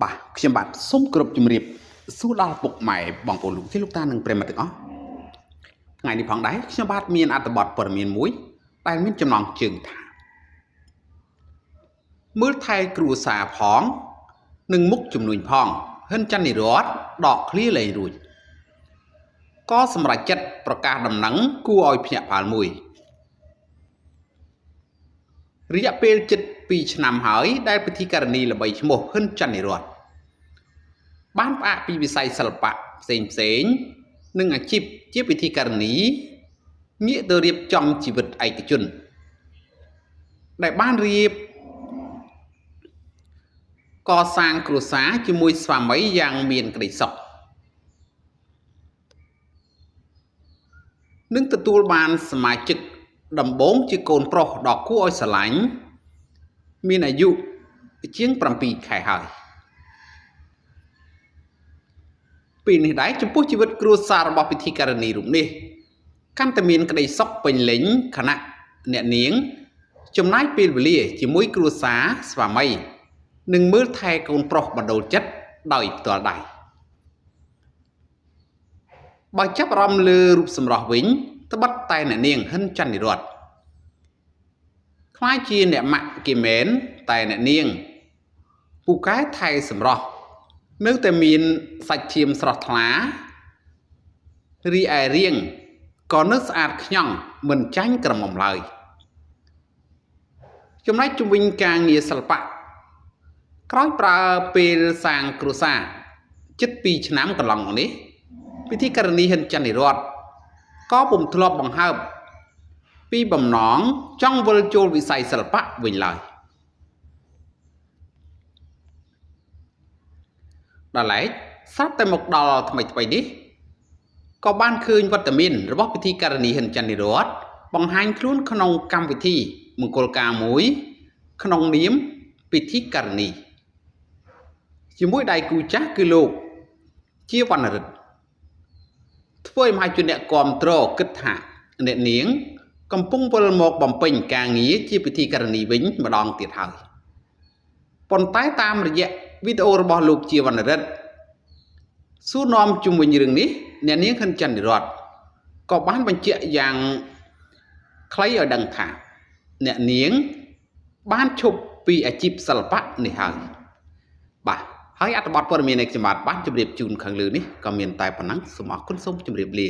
បាទខ្ញុំបាទសូមគោរពជំរាបសួរដល់ពុកម៉ែបងប្អូនលោកជាលោកតានិងប្រិយមិត្តទាំងអស់ថ្ងៃនេះផងដែរខ្ញុំបាទមានអត្ថបទព័ត៌មានមួយដែលមានចំណងជើងថាមើលថែគ្រួសារផងនិងមុខជំនួញផងហ៊ិនច័ន្ទនិរតដកឃ្លាលែងរួចក៏សម្រេចចិត្តប្រកាសដំណឹងគួរឲ្យភ្ញាក់ផ្អើលមួយរយៈពេលជិត2ឆ្នាំហើយដែលពិធីការនីល្បីឈ្មោះហ៊ិនច័ន្ទនិរតបានផ្អាកពីវិស័យសិល្បៈផ្សេងផ្សេងៗនិងអាជីពជាពិធីការនីងាកទៅរៀបចំជីវិតឯកជនដែលបានរៀបកសាងគ្រួសារជាមួយស្វាមីយ៉ាងមានក្តីសុខនិងទទួលបានសមាជិកដំបូងជាកូនប្រុសដ៏គួរឲ្យស្រឡាញ់មានអាយុជាង7ខែហើយពេលនេះដែរចំពោះជីវិតគ្រួសាររបស់ពិធីការនីរូបនេះកាន់តែមានក្តីសុខពេញលេញខណៈអ្នកនាងចំណាយពេលវេលាជាមួយគ្រួសារស្វាមីនិងមើលថែកូនប្រុសបណ្ដូលចិត្តដោយផ្ទាល់ដៃបើចាប់អារម្មណ៍លើរូបសម្រស់វិញត្បិតតែអ្នកនាងហ៊ិនច័ន្ទនិរតក្លាយជាអ្នកម៉ាក់គេមែនតែអ្នកនាងពូកែថែសម្រស់នៅតែមានសាច់ឈាមស្រស់ថ្លារីឯរាងក៏នៅស្អាតខ្ញង់មិនចាញ់ក្រមុំឡើយចំណែកជំវិញការងារសិល្បៈក្រោយប្រើពេលសាងគ្រួសារជិត2ឆ្នាំកន្លងមកនេះពិធីការនីហ៊ិនច័ន្ទនិរតក៏ពុំធ្លាប់បង្ហើបពីបំណងចង់វិលចូលវិស័យសិល្បៈវិញឡើយដល់ឡែកស្រាប់តែមកដល់ថ្មីៗនេះក៏បានឃើញវត្តមានរបស់ពិធីការនីហ៊ិនច័ន្ទនិរតបង្ហាញខ្លួនក្នុងកម្មវិធីមង្គលការមួយក្នុងនាមពិធីការនីជាមួយដៃគូចាស់គឺលោកជាវណ្ណរិទ្ធធ្វើឲ្យមហាជនអ្នកគាំទ្រគិតថាអ្នកនាងកំពុងវិលមកបំពេញការងារជាពិធីការនីវិញម្ដងទៀតហើយប៉ុន្តែតាមរយៈវីដេអូរបស់លោកជាវណ្ណរិទ្ធសួរនាំជុំវិញរឿងនេះអ្នកនាងហ៊ិនច័ន្ទនិរតក៏បានបញ្ជាក់យ៉ាងខ្លីឲ្យដឹងថាអ្នកនាងបានឈប់ពីអាជីពសិល្បៈនេះហើយបាទហើយអត្ថបទព័ត៌មាននៃខ្ញុំបាទបានជម្រាបជូនខាងលើនេះក៏មានតែប៉ុណ្ណឹងសូមអរគុណសូមជម្រាបលា